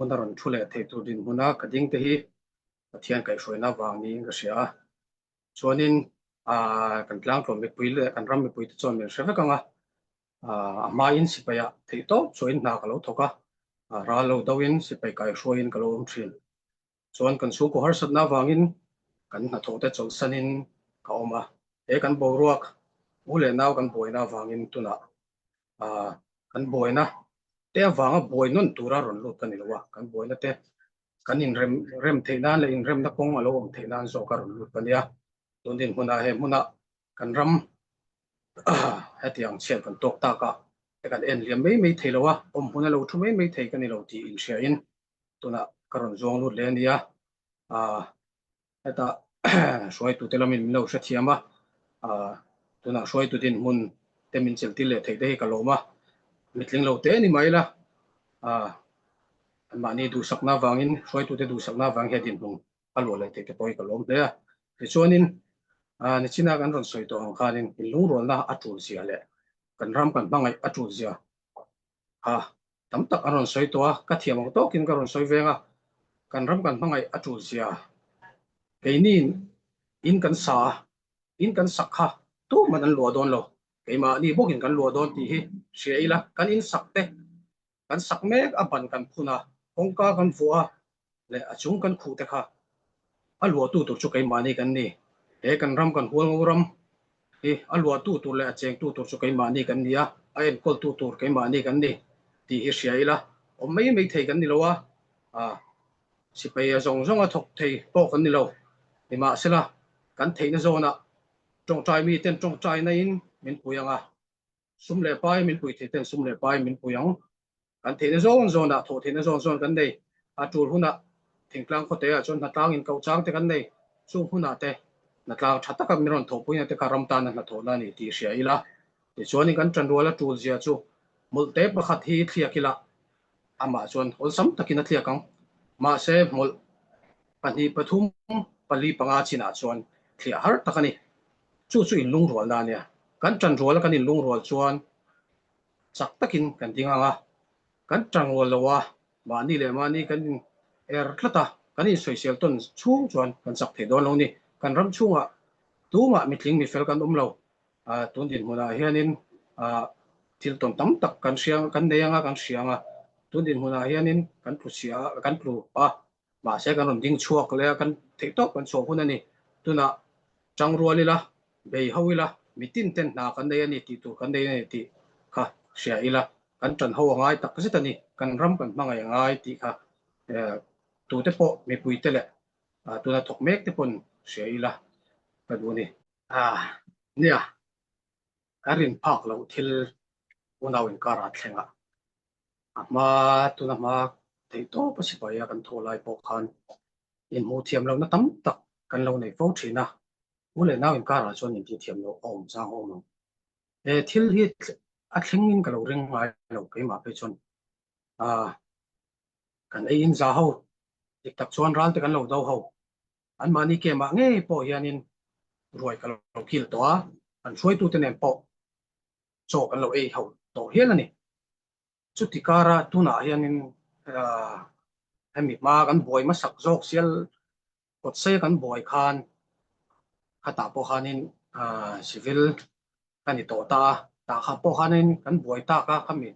hmuna rawn thu leh thei tur dinhmuna ka ding te hi Pathian kaihhruaina vang niin ka hria a. Chuanin kan tlangtlawm mipui leh kan ram mipui te chuan min hre vek ang a, a hmain sipaiah theih tawp chuain hna ka lo thawk a, ral lo doin sipai kaihhruaiin ka lo awm thin. Chuan kan chhungkaw harsatna avangin kan hnathawh te chawlhsanin ka awm a, he kan boruak u leh nau kan buaina avangin tunah kan buaina te avanga buai nawn tura rawn lut ka ni lo a, kan buaina te kan inrem rem theih nan leh inremna kawng a lo awm theih nan zawk a rawn lut ka nia. Tun dinhmunah he hmuna kan ram hetiang chhiat kan tawk tak a, kan en liam mai mai thei lo a, awm hmun a lo thu mai mai thei ka ni lo tih inhriain tunah ka rawn zuang lut leh a nia. Hetah hruaitute lamin min lo hrethiam a, tunah hruaitu dinhmun te min chelhtir leh theih te hi ka lawm a, mitling lo te ni mai la, anmahni duhsakna avangin hruaitute duhsakna avang hian dinhmun a luah leh theih te pawh hi ka lawm hle a. Tichuanin nichina kan rawn sawi tawh ang khanin inlungrualna a tul zia leh kan ram kan hmangaih a tul zia kha tam tak an rawn sawi tawh a, ka thiam ang tawkin ka rawn sawi veng a, kan ram kan hmangaih a tul zia keiniin in kan sa a, in kan sak kha tuman an luah dawn lo, keimahni bawkin kan luah dawn tih hi hria ila, kan in sak te kan sak mek a ban kan phun a, kawngka kan vuah a leh a chung kan khuh te kha a luahtu tur chu keimahni kan ni. He kan ram kan hualngo ram hi a luahtu tur leh a chengtu tur chu keimahni kan ni a, a enkawltu tur keimahni kan ni tih hi hria ila awm mai mai thei kan ni lo a, sipai a zawng zawng a thawk thei pawh kan ni lo. Nimahsela kan theihna zawnah tawngtai miten tawngtaina in min pui ang a, sum leh pai min pui thei ten sum leh pai min pui ang. Kan theihna zawn zawnah thawh theihna zawn zawn kan nei. A tul hunah thingtlang khawte ah chuan hnatlang inkoh chang te kan nei. Chung hunah te hnatlang tha taka min rawn thawhpuina te kha ram tana hnathawhna a ni tih hria ila. Tichuanin kan tanrual a tul zia chu hmawlhte pakhat hi thliak ila amah chuan awlsam takin a thliak ang. Mahse hmawlh pahnih pathum pali panga chinah chuan thliah har tak a ni. Chu chu inlungrualna a nia. Kan tanruala kan inlungrual chuan chak takin kan ding ang a, kan tangrual lo a, mahni leh mahni kan in er tlat a, kan insawisel tawn chhung chuan kan chak thei dawn lo ni. Kan ram chhungah tumah mitling mifel kan awm lo. Tun dinhmunah hianin thil tawn tam tak kan hria kan nei ang a, kan hria ang a, tun dinhmunah hianin kan tlu chhia a, kan tlu a, mahse kan rawn ding chhuak leh a, kan theih tawp kan chhuah hun a ni. Tunah tangrual ila Bei ho ila, mitin ten hna kan nei a ni tih tur kan nei a ni tih kha hria ila, kan ṭan ho a ngai tak zet a ni, kan ram kan hmangaih a ngai tih kha tute pawh mipuite leh tuna thawk mek te pawn hria ila ka duh a ni. Nia, ka rin phak loh thil unau inkarah a thleng a, a hma tuna hma theih tawp a sipai a kan thawh lai pawh khan inhmuh thiam lohna tam tak kan lo nei fo thin a, U leh nau inkarah chuan intih thiam loh a awm chang a awm ang. He thil hi a thleng in ka lo ring ngai lo keimah phei chuan kan ei in za ho dik tak chuan ral te kan lo do ho anmahni kemah ngei pawh hianin ruai ka lo kil tawh a, an hruaitute nen pawh chaw kan lo ei ho tawh hial a ni. Chuti kara tunah hianin hemi hma kan buai hmasak zawk sial Kawtsaia kan buai khan khatah pawh khanin civil ka ni tawh ta a, tah kha pawh khanin kan buai tak a, khami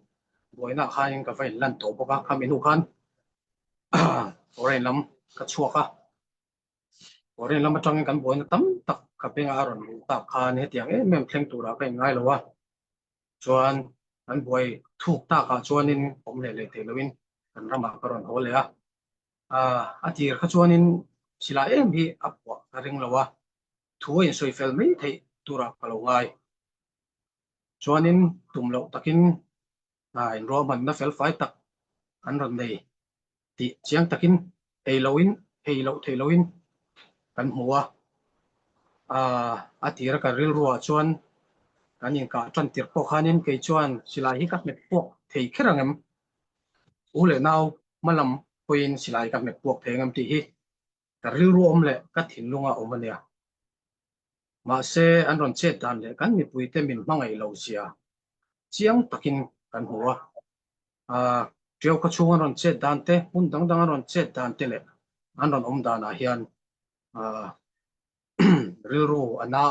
buainaah khanin ka va inlan tawh bawk a, khami hnu khan foreign lam ka chhuak a, foreign lam atangin kan buaina tam tak ka bengah a rawn luh tak khan hetiang em em thleng turah ka inngai lo a, chuan kan buai thuk takah chuanin awm leh leh theih loin kan ramah ka rawn haw leh a. A tir kha chuanin silai em hi a puah ka ring lo a, thu a insawi fel mai theih turah ka lo ngai. Chuanin tum loh takin inruahmanna fel fai tak an rawn nei tih chiang takin ei loin, ei loh theih loin kan hmu a. A tira ka rilruah chuan kan inkah tan tirh pawh khanin kei chuan silai hi ka hmet puak thei kher ang em? U leh nau hma lam pawhin silai ka hmet puak thei ang em tih hi ka rilru awm leh ka thinlunga awm a nia. Mahse, an rawn chet dan leh kan mipuite min hmangaih lo zia chiang takin kan hmu a. Ṭiau khaw chhung an rawn chet dan te, hmun dang dang an rawn chet dan te leh an rawn awm danah hian rilru a na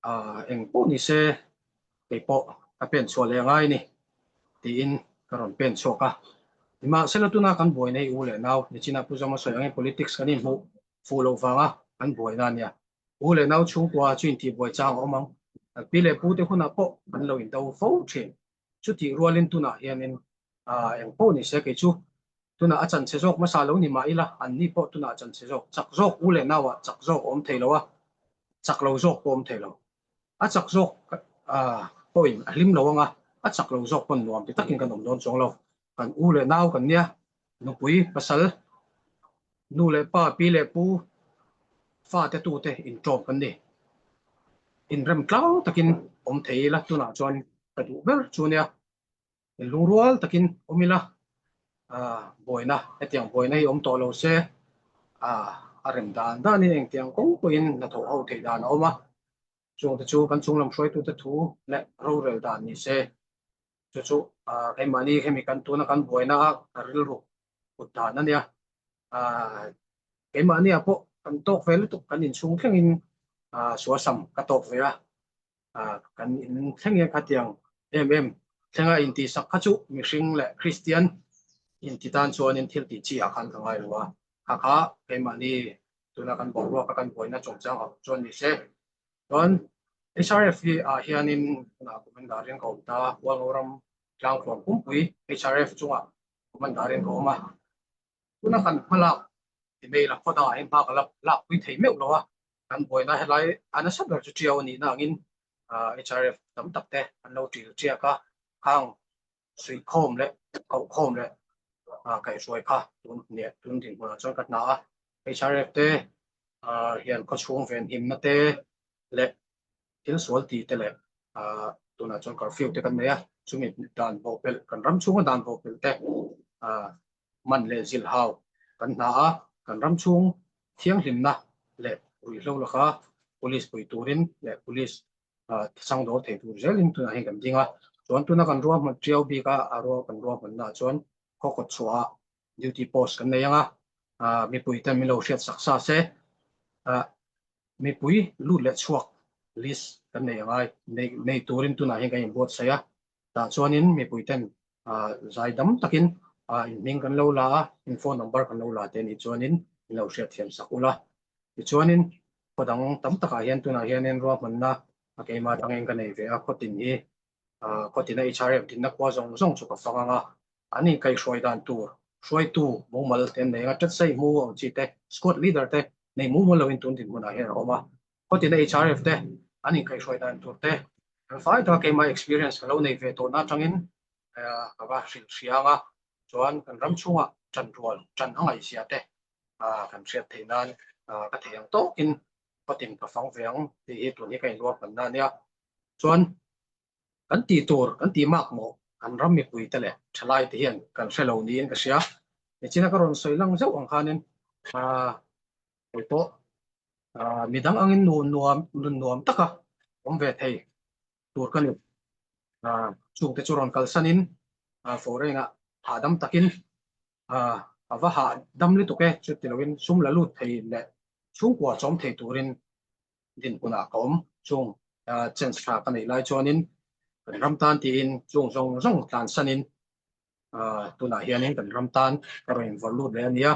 a, eng pawh ni se kei pawh ka pen chhuah leh angai a ni tiin ka rawn pen chhuak a. Nimahsela tuna kan buaina hi u leh nau nichinah Pu Zama sawi angin politics kan inhmuh fuh loh vanga kan buaina a nia. U leh nau chhungkua chu intihbuai chang a awm ang. Kan pi leh pute hunah pawh kan lo indo fo thin. Chutih rualin tunah hianin eng pawh ni se kei chu tunah a chanchhe zawk hmasa lo ni mah ila anni pawh tunah a chanchhe zawk chak zawk u leh nauah chak zawk a awm thei lo a, chak lo zawk pawh a awm thei lo. A chak zawk pawhin a hlim lo ang a, a chak lo zawk pawn nuam ti takin kan awm dawn chuang lo. Kan u leh nau kan nia, nupui, pasal, nu leh pa, pi leh pu, fate tute inṭawm kan ni. Inrem tlang takin awm thei ila tunah chuan ka duh ber chu nia. Lungrual takin awm ila, buaina hetiang buaina hi awm tawh lo se, a rem dan danin engtiang kawng pawhin hnathawh ho theih dan a awm a. Chungte chu kan chunglam hruaitute thu leh rorel dan ni se. Chu chu keimahni hemi kan tuna kan buaina a ka rilru kut dan a nia. Keimahni ah pawh kan tawk ve lutuk kan inchhung thlengin suasam ka tawk ve a. Kan in thleng hian khatiang em em thlenga intihsak kha chu mihring leh Kristian inti tan chuanin thil tih chi ah khan ka ngai lo a. Kha kha keimahni tuna kan boruaka kan buaina chungchang ah chuan ni se. Chuan HRF hi ah hianin tunah Commander-in ka awm ta, Hualngo ram tlangtluan pumpui HRF chungah Commander-in ka awm a. Tuna kan hmalak ti mai la khaw dangah hian hma ka lakpui thei meuh lo a, kan buaina helai a nasa ber chu ṭiau a nihna angin HRF tam tak te an lo ṭil ṭiak a, khang suihkhawm leh kohkhawm leh kaihhruai kha tun hniah tun dinhmunah chuan ka hna a. HRF te hian khawchhung venhimna te leh thil sual ti te leh tunah chuan curfew te kan nei a, chumi dan bawhpelh kan ram chhunga dan bawhpelh te man leh zilhau kan hna a, kan ram chhung thianghlimna leh ruihhlo laka police pui turin leh police chang dawl thei tur zelin tunah hian kan ding a, chuan tuna kan ruahman ṭiau bik a, a ruah kan ruahmannaah chuan khaw kawt chhuahah duty post kan nei ang a, mipui ten min lo hriat sak sa se, mipui lut leh chhuak list kan nei angai nei turin tunah hian kan inbuatsaih a, tah chuanin mipui ten zai dam takin in hming kan lo la a, in phone number kan lo la te anih chuanin min lo hriatthiam sak ula. Tichuanin khaw dang tam takah hian tunah hianin ruahmanna a keimah atangin ka nei ve a, khaw tin hi khaw tina HRF dinna khua zawng zawng chu ka fang ang a, an inkaihhruai dan tur hruaitu mumal te an nei ang a, Ṭatsai hmu ang chi te, squad leader te nei mumal loin tun dinhmunah hian a awm a, khaw tina HRF te an inkaihhruai dan tur te kan fai taka keimah experience ka lo nei ve tawhna atangin ka va hrilh hria ang a, chuan kan ram chhungah ṭan rual ṭan a ngaihzia te kan hriat theih nan ka thei ang tawkin kawtin ka fang ve ang tih hi tun hi ka inruahmanna a nia. Chuan kan tih tur kan tih mak mawh kan ram mipuite leh thalai te hian kan hre lo niin ka hria. Nichina ka rawn sawi lang zeuh ang khanin kei pawh midang angin nun nuam nun nuam taka awm ve thei tur ka ni. Chungte chu rawn kalsanin foreign-ah hahdam takin A va hah dam lutuk e, chuti loin sum la lut thei leh chhungkua chawm thei turin dinhmunah ka awm. Chung chance tha ka neih lai chuanin kan ram tan tiin chung zawng zawng tlansanin tunah hianin kan ram tan ka rawn invawrh lut leh a nia.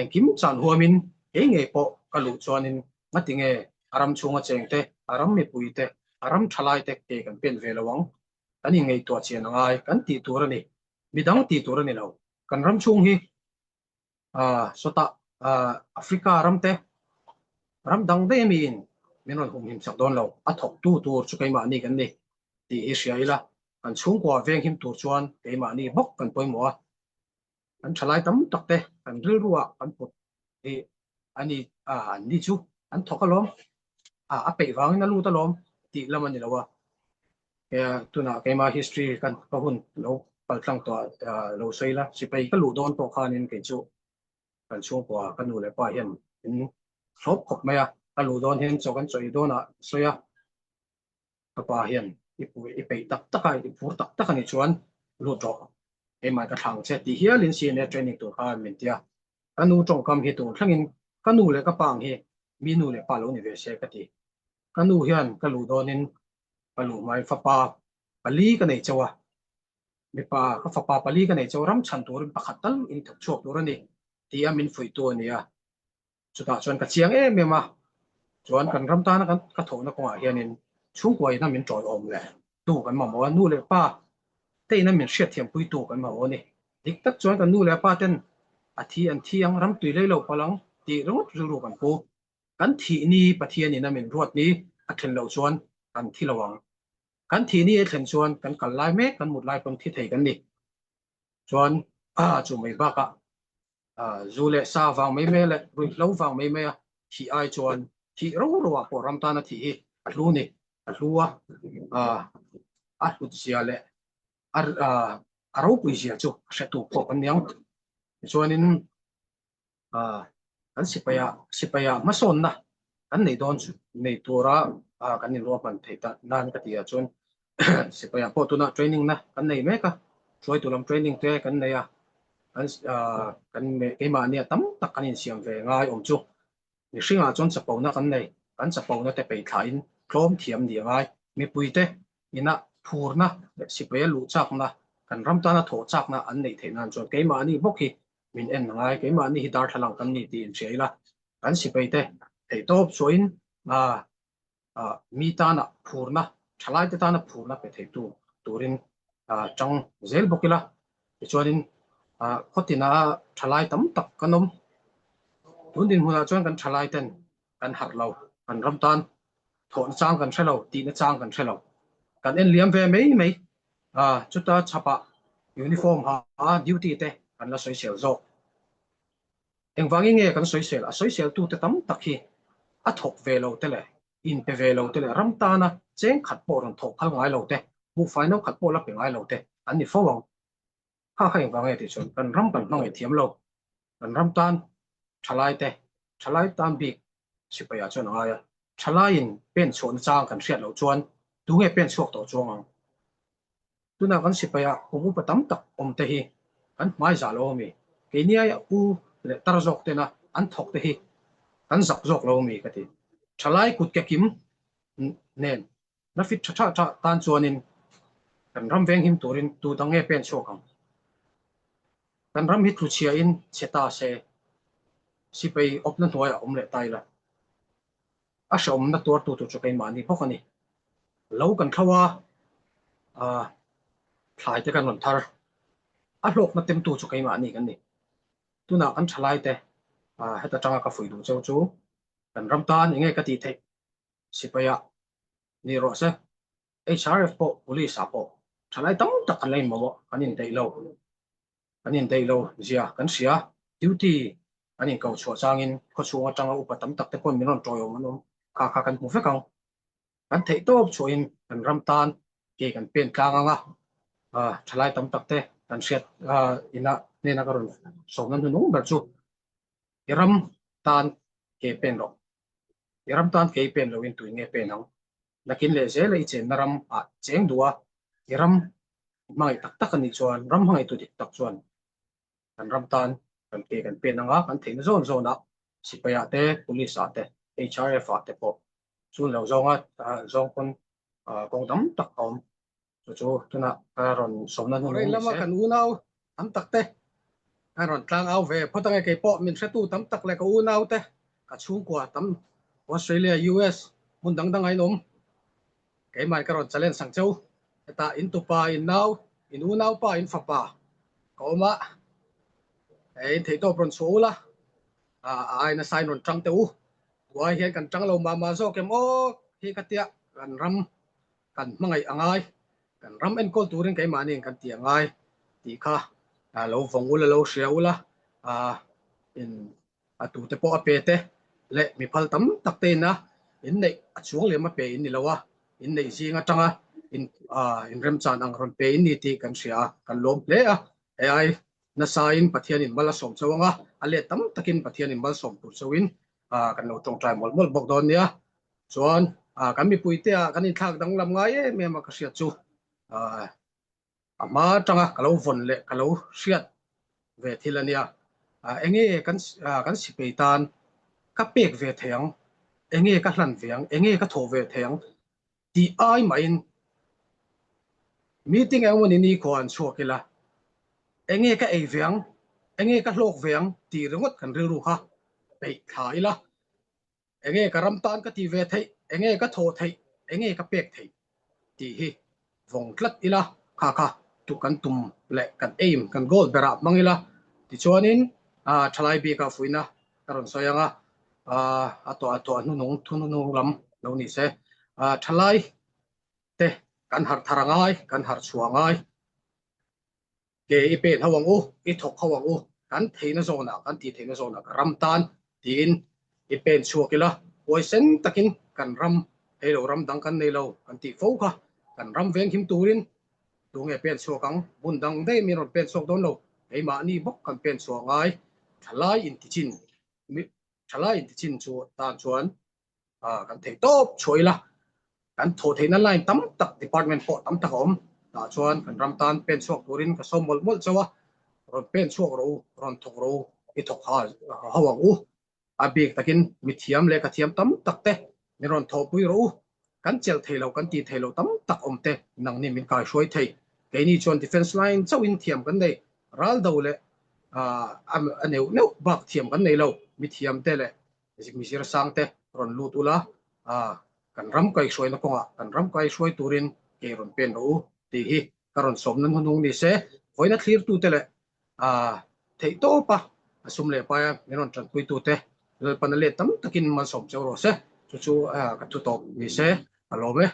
Engkim chan huamin kei ngei pawh ka luh chuanin ngati nge a ram chhunga cheng te, a ram mipui te, a ram thalai te ke kan pen ve lo ang. Kan inngaihtuah chian a ngai kan tih tur a ni. Midang tih tur a ni lo. Kan ram chhung hi sawtah Africa ram te, ram dang daih amiin min rawn humhim chak dawn lo. A thawktu tur chu keimahni kan ni tih hi hria ila, kan chhungkua venghim tur chuan keimahni bawk kan pawimawh a. Kan thalai tam tak te kan rilruah kan put hi a ni a, an ni chu an thawk alawm, a peih vangin a lut alawm tih lam a ni lo a. Tunah keimah history kan ka hun lo paltlang tawh lo sawi la, sipai ka luh dawn pawh khanin kei chu kan chhungkua ka nu leh pa hian min thlawp khawp mai a, ka luh dawn hian chaw kan chaw ei dawnah sawi a. Ka pa hian i pui i peih tak tak a, i phur tak tak a nih chuan. Lut rawh, keimah ka thlang che tih hialin CNA training tur khan min ti a. Ka nu tawngkam hi tur thlengin ka nu leh ka pa ang hi mi nu leh pa lo ni ve se ka ti. Ka nu hian ka luh dawnin ka luh hmain fapa pali ka nei chauh a, mipa ka fapa pali ka nei chauh ram chhan turin pakhat tal in thawk chhuak tur a ni tia min fuihtu a ni a. Chutah chuan ka chiang em em a, chuan kan ram tana kan ka thawhna kawngah hianin chhungkua ina min tawiawm leh tu kan mamawh a, nu leh pa te ina min hriatthiampuitu kan mamawh a ni. Dik tak chuan kan nu leh pa ten a thi an thi ang, ram tui lei lo palh ang tih ringawt rilru kan pu. Kan thih ni Pathian ina min ruat ni a thlen loh chuan kan thi lo ang. Kan thih ni a thlen chuan kan kal lai mek, kan mut lai pawn thi thei kan ni. Chuan chu mai bakah Zu leh sa vang mai mai leh ruihhlo vang mai mai a thih ai chuan thih ro ro ah pawh ram tana thih hi a hlu ni. A hlu a, a hlut zia leh a ropui zia chu a hretu pawh kan ni ang. Tichuanin kan sipaia sipaia hmasawnna kan nei dawn chu nei tura kan inruahman theih ta nan ka ti ah chuan sipaia pawh tuna training na kan nei mek a, hruaitu lam training te kan nei a, kan kan keimahnia tam tak kan insiam ve ngai awm chu mihringah chuan chapona kan nei, kan chapona te peithlain tlawm thiam ni a ngai, mipuite ina phurna leh sipaia luh chakna kan ram tana thawh chakna an neih theih nan chuan keimahni bawk hi min en ngai, keimahni hi darthlalang kan ni tih inhria ila, kan sipaite theihtawp chhuahin mi tana phurna, thalaite tana phurna pe theitu turin tang zel bawk ila. Tichuanin khawtina thalai tam tak kan awm. Tun dinhmunah chuan kan thalaiten kan harh lo, kan ram tan thawhna chang kan hre lo, tihna chang kan hre lo. Kan en liam ve mai mai. Chuta chhapah uniform ha duty te kan la sawisel zawk. Engvangin nge kan sawisel? A sawiseltute tam tak hi a thawk ve lo te leh inpe ve lo te leh ram tana cheng khat pawh rawn thawk phal ngai lo te, buhfai no khat pawh la pe ngai lo te an ni fo ang. Kha kha engvang nge tih chuan kan ram kan hmangaih thiam lo. Kan ram tan thalai te, thalai tan bik sipaiah chuan a ngai a. Thalaiin pen chhuahna chang kan hriat loh chuan tunge pen chhuak tawh chuang ang? Tunah kan sipaia kum upa tam tak awm te hi kan hmai zah lo ami? Keini aia u leh tar zawk tena an thawk te hi kan zak zawk lo ami ka ti. Thalai kut ke kim nen na fit tha tha tha tan chuanin kan ram venghim turin tu dang nge pen chhuak ang? Kan ram hi tluchhiain chhe ta se sipai awpna hnuaiah awm leh ta ila. A hrehawmna tuartu tur chu keimahni bawk a ni. Lo kan thlo a, thlai te kan rawn thar. A hlawkna temtu chu keimahni kan ni. Tunah kan thalai te heta tanga ka fuih duh cheu chu kan ram tan enge ka tih theih sipaiah ni rawh se. HRF pawh police ah pawh thalai tam tak kan la inmamawh kan indaih lo. Kan indaih lo zia kan hria. Duty an inko chhuah changin khawchhung atanga upa tam tak te pawn min rawn tawiawm an awm kha kha kan hmu vek ang. Kan theih tawp chhuahin kan ram tan ke kan pen tlang ang a, thalai tam tak te kan hriat ina hnena ka rawn sawmna hnuhnung ber chu i ram tan ke pen rawh. I ram tan ke i pen loin tuin nge pen ang? Nakin leh zela i chenna ram ah cheng duh a, i ram hmangaih tak tak a nih chuan ram hmangaihtu dik tak chuan kan ram tan kan ke kan pen anga kan theihna zawn zawnah sipaiah te, police ah te, HRF ah te pawh chun lo zawnga zawng pawn kawng tam tak a awm. Chu chu tunah ka rawn sawmna hnu Foreign lama kan unau tam tak te an rawn tlang au ve phawt ange kei pawh min hretu tam tak leh ka unau te ka chhungkua tam Australia, US hmun dang dang ah in awm. Keimah ka rawn challenge ang cheu. Hetah in tupa, in nau, in unaupa, in fapa ka awm a, in theihtawp rawn chhuah ula, a ai nasa in rawn tang teh u. Tuai hian kan tang lo mah mah zawk em aw hi ka tia kan ram kan hmangaih a ngai, kan ram enkawl turin keimahniin kan ti a ngai tih kha lo vawng ula, lo hria ula, in a tute pawh a pe te leh mi phal tam tak te ina inneih a chuang lem a pe in ni lo a, inneih zing atanga in inremchan ang rawn pe in ni tih kan hria a, kan lawm hle a, hei ai nasain Pathianin mal a sawm chauh ang a, a let tam takin Pathianin mal sawm tur chauhin kan lo tawngtai mawlh mawlh bawk dawn nia. Chuan kan mipuite ah kan inthlak danglam ngai em em a ka hriat chu. A hma atanga ka lo vawn leh ka lo hriat ve thil a nia. Enge kan kan sipei tan ka pek ve thei ang, enge ka hlan ve ang, enge ka thawh ve thei ang tih ai mahin meeting engemaw ni nikhua an chhuak ila, enge ka ei ve ang, enge ka hlawk ve ang tih ringawt kan rilru kha peih thla ila. Enge ka ram tan ka tih ve theih, enge ka thawh theih, enge ka pek theih tih hi vawng tlat ila, kha kha tu kan tum leh kan aim, kan goal berah hmang ila. Tichuanin thalai bikah fuihna ka rawn sawi ang a, a tawh a tawh hnuhnung thu hnuhnung lam lo ni se. Thalai te kan harh thar a ngai, kan harh chhuah a ngai. Ke i pen ho ang u, i thawk ho ang u, kan theihna zawnah, kan tih theihna zawnah ka ram tan tiin i pen chhuak ila, huaisen takin kan ram hei lo ram dang kan nei lo kan tih fo kha, kan ram venghim turin tunge pen chhuak ang, hmun dang daih min rawn pen chhuak dawn lo, keimahni bawk kan pen chhuah ngai, thalai intichin, thalai intichin chu tan chuan kan thei tawp chhuah ila, kan thawh theihna line tam tak department pawh tam tak a awm. Tah chuan kan ram tan pen chhuak turin ka sawm mawlh mawlh chauh a, rawn pen chhuak rawh u, rawn thawk rawh u, i thawk ha ho ang u. A bik takin mithiam leh ka thiam tam tak te min rawn thawhpui rawh u. Kan chelh thei lo, kan tih thei lo tam tak awm te nangni min kaihruai thei. Keini chuan defence line chauhin thiam kan nei, ral do leh a neuh neuh bak thiam kan nei lo, mithiam te leh Zikmizir Sangte rawn lut ula, kan ram kaihruaina kawngah kan ram kaihruai turin kei rawn pen rawh u tih hi ka rawn sawmna hnuhnung ni se. Vawiina thlirtute leh theihtawpa a sum leh paia min rawn tanpuitute Lalpana let tam takin malsawm cheu rawh se. Chu chu ka thu tawp ni se, ka lawm e.